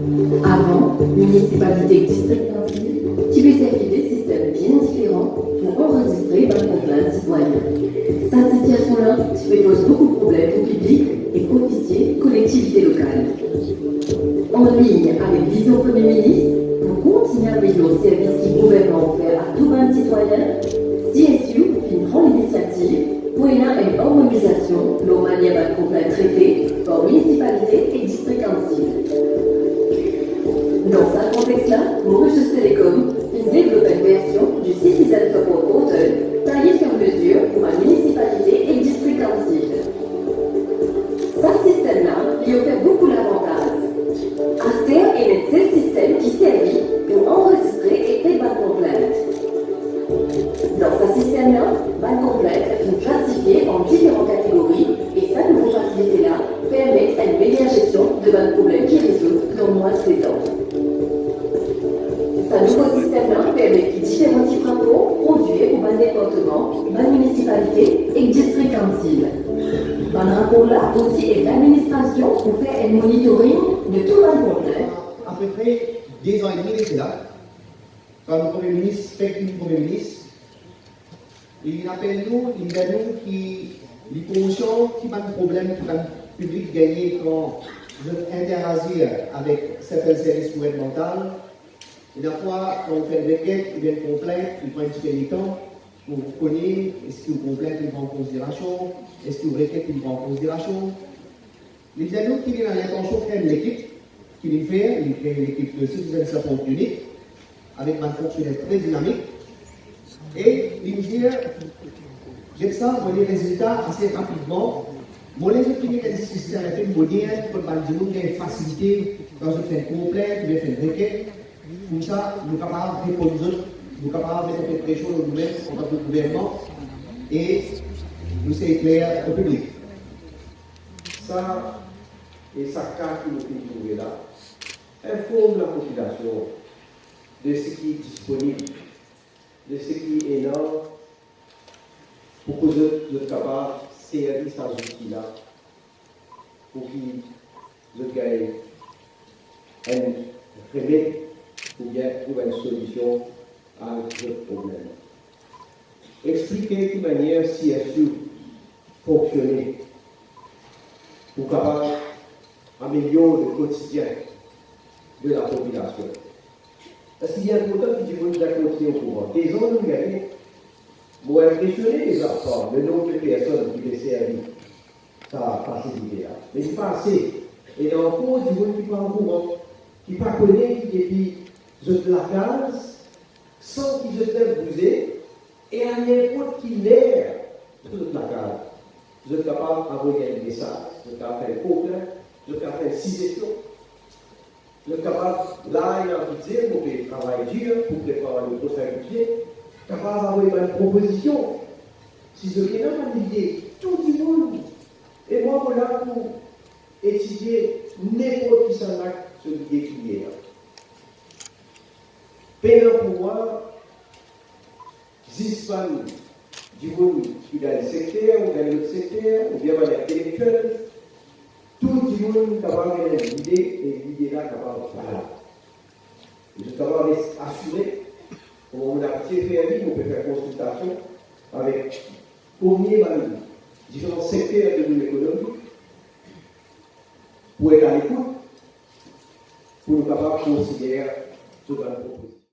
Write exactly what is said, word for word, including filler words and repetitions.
Avan, minisipalite ek distrik Kantil ti pe servi de sistem bien diferan pou anrezistre bann konplint sitwayin. Sa sitiasion la ti pe poz boukou problem pou piblik ek ofisie kolektivite lokal. Anlign avek vizion Premie Minis pou kontigne amelior servis ki gouvernman ofer a tou bann sitwayin, C S U finn pran linisiativ pou ena enn armonizasion lor manier bann konplint trete par minisipalite ek distrik Kantil. Dan sa kontex la, Mauritius Telecom finn devlop enn version di Citizen Support Portal taye sir mezir pou bann minisipalite ek distrik Kantil. Sa sistem la, li ofer boukou lavantaz. Aster, ena enn sel sistem ki servi pou anrezistre ek tret bann konplint. Dan sa sistem la, bann konplint finn klasifie an diferan kategori e sa nouvo fasilite la permet enn meyer gestion de bann problem ki rezoud dan mwin de letan. Sa nouvo sistem la permet ki diferan tip rapor prodwir pou bann departman, bann minisipalite ek distrik Kantil. Bann rapor la osi ed ladministrasion pou fer enn monitoring de tou bann konplint. Apepre de zan edmi li ti la, kan Premie Minis, fek li Premie Minis, li apel nou, li dir nou ki li konsian ki bann problem ki bann piblik gagne kan zot interagir avek sertin servis gouvernmantal. E parfwa, kan ou fer enn reket oubien enn konplint, li pran enn tipe letan pou kone eski ou konplint inn pran konsiderasion, eski ou reket inn pran konsiderasion. Li dir nou ki li ena lintansion kre enn lekip, ki li fer, li kre lekip de Citizen Support Unit, avek bann fonksioner tre dinamik, e li dir, get sa, mo ena rezilta ase rapidman, mo le zot finn met enn sistem inpe modern, kot bann dimoun gagn fasilite kan zot fer enn konplint oubien fer enn reket, koumsa nou kapav reponn zot, nou kapav met enpe presion lor noumem antan ki gouvernman, e nou sey kler o piblik. Sa, e sa ka ki nou finn trouve la, inform lapopilasion de seki disponib, de seki ena, pou ki zot, zot kapav servi sa zouti la, pou ki zot gagn enn remed oubien trouv enn solision a zot problem. Explike ki manier C S U fonksione pou kapav amelior le kotidien de lapopilasion. Parski li inportan ki dimoun gagn kontinie okouran. De zan nou gagne, mo inpresione deza par le nonb de personn ki pe servi sa fasilite la. Me li pa ase. Ena ankor dimoun ki pa okouran, ki pa kone ki depi zot lakaz, san ki zot pe bouze, e a ninport ki ler, zot lakaz, zot kapav avoy enn mesaz, zot kapav fer enn konplint, zot kapav fer enn sizestion. Zot kapav, la ena bize, mo pe travay dir pou prepar le prosin bize, kapav avoy bann propozision. Si zot ena bann lide, tou dimoun, e mwa mo la pou etidie ninport kisannla so lide ki li ena. Pena pou mwa, zis bann dimoun ki dan enn sekter ou dan enn lot sekter, oubien bann intelektiel, tou dimoun kapav ena enn lide, e lide la kapav valab. Zot kapav res asire, kouma mo labitie fer li, mo pe fer konsiltasion avek komie bann diferan sekter de nou lekonomi, pou et alekout, pou nou kapav konsider zot bann propozision.